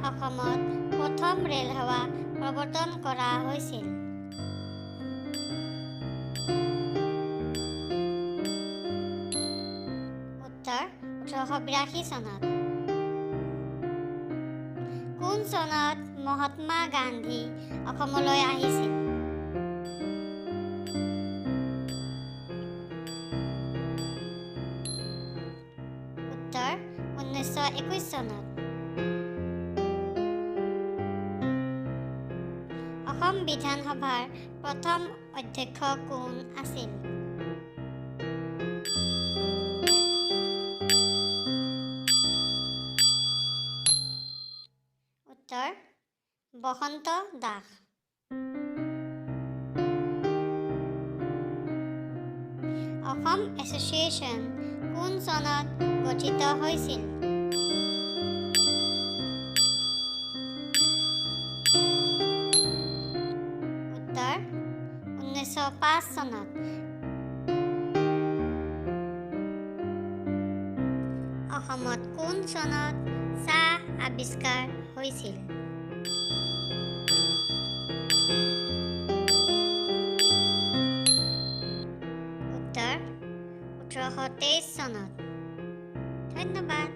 অসমত প্ৰথম ৰেলসেৱা প্ৰৱৰ্তন কৰা হৈছিল? উত্তৰ 1882 চনত। কোন চনত মহাত্মা গান্ধী অসমলৈ আহিছিল? উত্তৰ 1921 চনত। অসম বিধানসভাৰ প্ৰথম অধ্যক্ষ কোন আছিল? উত্তৰ বসন্ত দাস। অসম এছ'চিয়েশ্যন কোন চনত গঠিত হৈছিল? উত্তৰ 1905 চনত। অসমত কোন চনত চাহ আৱিষ্কাৰ হৈছিল? উত্তৰ 1823 চনত। ধন্যবাদ।